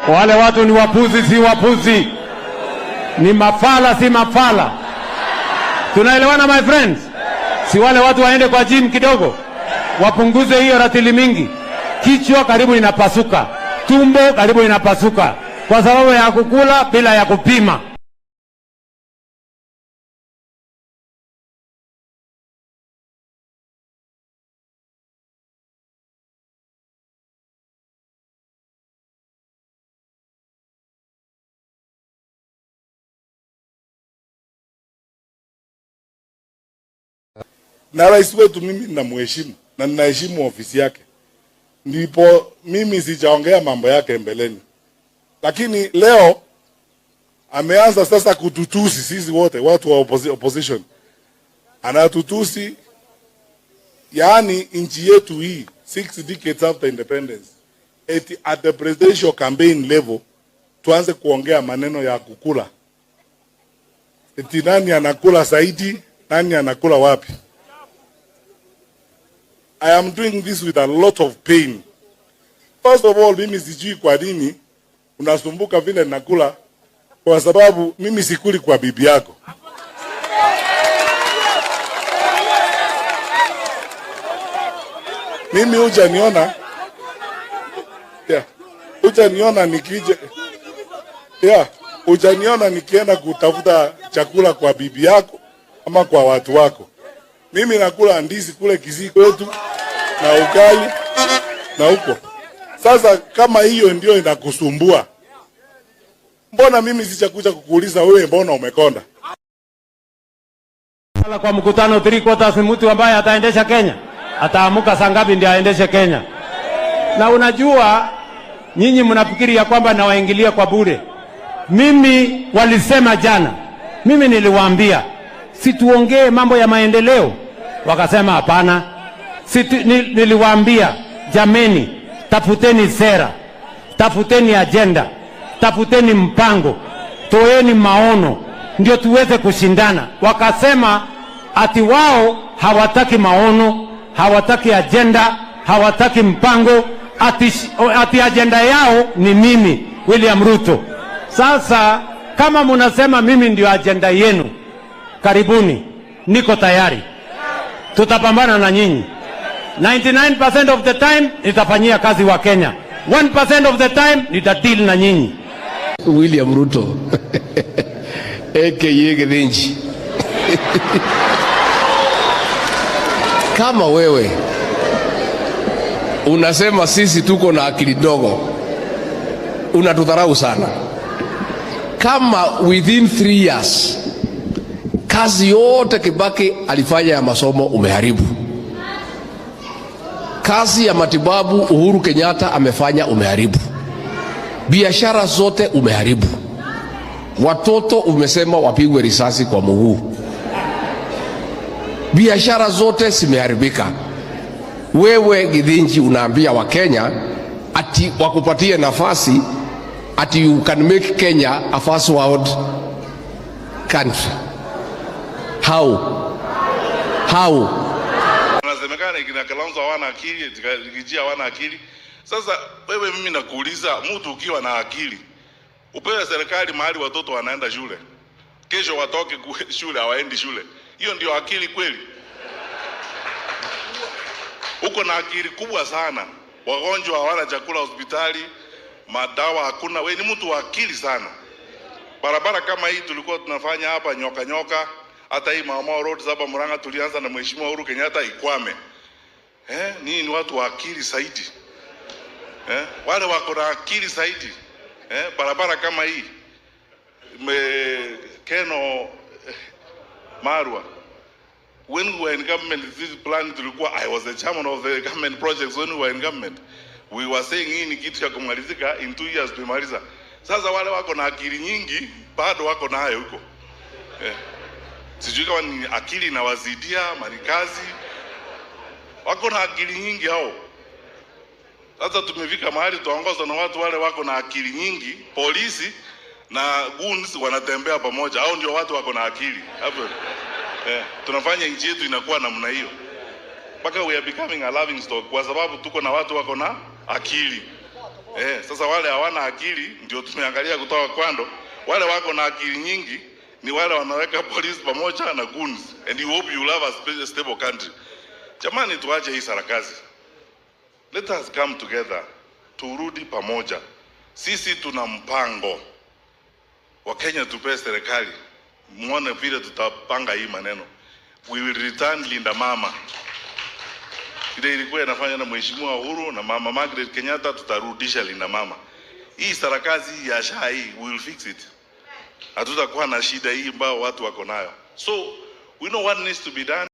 Wale watu ni wapuzi, si wapuzi? Ni mafala, si mafala? Tunaelewana my friends? Si wale watu waende kwa gym kidogo, wapunguze hiyo ratili mingi. Kichwa karibu inapasuka, tumbo karibu inapasuka, kwa sababu ya kukula bila ya kupima. Na rais wetu mimi ninamheshimu na ninaheshimu ofisi yake. Ndipo mimi sijaongea mambo yake mbeleni. Lakini leo ameanza sasa kututusi sisi wote watu wa opposition. Anatutusi, yaani nchi yetu hii 6 decades after independence, eti at the presidential campaign level tuanze kuongea maneno ya kukula. Eti nani anakula zaidi, nani anakula wapi? I am doing this with a lot of pain. First of all, mimi sijui kwa nini unasumbuka vile nakula, kwa sababu mimi sikuli kwa bibi yako. Mimi hujaniona. Yeah. Hujaniona nikije. Yeah. Hujaniona nikienda kutafuta chakula kwa bibi yako ama kwa watu wako. Mimi nakula ndizi kule Kisii kwetu na ugali na huko. Sasa kama hiyo ndio inakusumbua, mbona mimi sijakuja kukuuliza wewe mbona umekonda? Kwa mkutano 3/4 mtu ambaye ataendesha Kenya, ataamuka saa ngapi ndio aendeshe Kenya? Na unajua nyinyi mnafikiri ya kwamba nawaingilia kwa bure. Mimi walisema jana, mimi niliwaambia situongee mambo ya maendeleo, wakasema hapana. Niliwaambia jameni, tafuteni sera, tafuteni agenda, tafuteni mpango, toeni maono ndio tuweze kushindana. Wakasema ati wao hawataki maono, hawataki agenda, hawataki mpango, ati agenda yao ni mimi William Ruto. Sasa kama mnasema mimi ndio agenda yenu, karibuni, niko tayari. Tutapambana na nyinyi. 99% of the time nitafanyia kazi wa Kenya. 1% of the time nitadeal na nyinyi. William Ruto aka Githinji. Kama wewe unasema sisi tuko na akili ndogo, unatudharau sana. Kama within 3 years kazi yote Kibaki alifanya ya masomo umeharibu, kazi ya matibabu Uhuru Kenyatta amefanya umeharibu, biashara zote umeharibu, watoto umesema wapigwe risasi kwa mguu, biashara zote zimeharibika. Wewe Githinji unaambia Wakenya ati wakupatie nafasi ati you can make Kenya a first world country. How? How? Wanasemekana kina Kalonzo hawana akili, Riggy hawana akili. Sasa wewe, mimi nakuuliza, mtu ukiwa na akili upewe serikali mahali watoto wanaenda shule, kesho watoke shule hawaendi shule, hiyo ndio akili kweli? Uko na akili kubwa sana. Wagonjwa hawana chakula hospitali, madawa hakuna. We ni mtu wa akili sana. Barabara kama hii tulikuwa tunafanya hapa nyoka nyoka, hata hii Mau Mau Road hapa Murang'a tulianza na Mheshimiwa Uhuru Kenyatta ikwame. Ninyi ni watu wa akili zaidi. Wale wako na akili zaidi. Barabara kama hii Keno Marwa, when we were in government, this plan tulikuwa, I was the chairman of the government projects when we were in government. We were saying hii ni kitu cha kumalizika in 2 years tumemaliza. Sasa wale wako na akili nyingi bado wako nayo huko. Sijui kama ni akili inawazidia ama ni kazi. Wako na akili nyingi hao. Sasa tumefika mahali tuongozwa na watu wale wako na akili nyingi, polisi na goons wanatembea pamoja. Hao ndio watu wako na akili. Hapo. Tunafanya nchi yetu inakuwa namna hiyo. Mpaka we are becoming a laughing stock kwa sababu tuko na watu wako na akili. Sasa wale hawana akili ndio tumeangalia kutoka kando. Wale wako na akili nyingi ni wale wanaweka polisi pamoja na goons and you hope you will have a stable country. Jamani, tuache hii sarakasi. Let us come together, turudi pamoja. Sisi tuna mpango. Wakenya, tupee serikali, muone vile tutapanga hii maneno. We will return Linda Mama ile ilikuwa inafanya na Mheshimiwa Uhuru na Mama Margaret Kenyatta, tutarudisha Linda Mama. Hii sarakasi ya SHA hii, we will fix it. Hatutakuwa na shida hii ambayo watu wako nayo. So we know what needs to be done.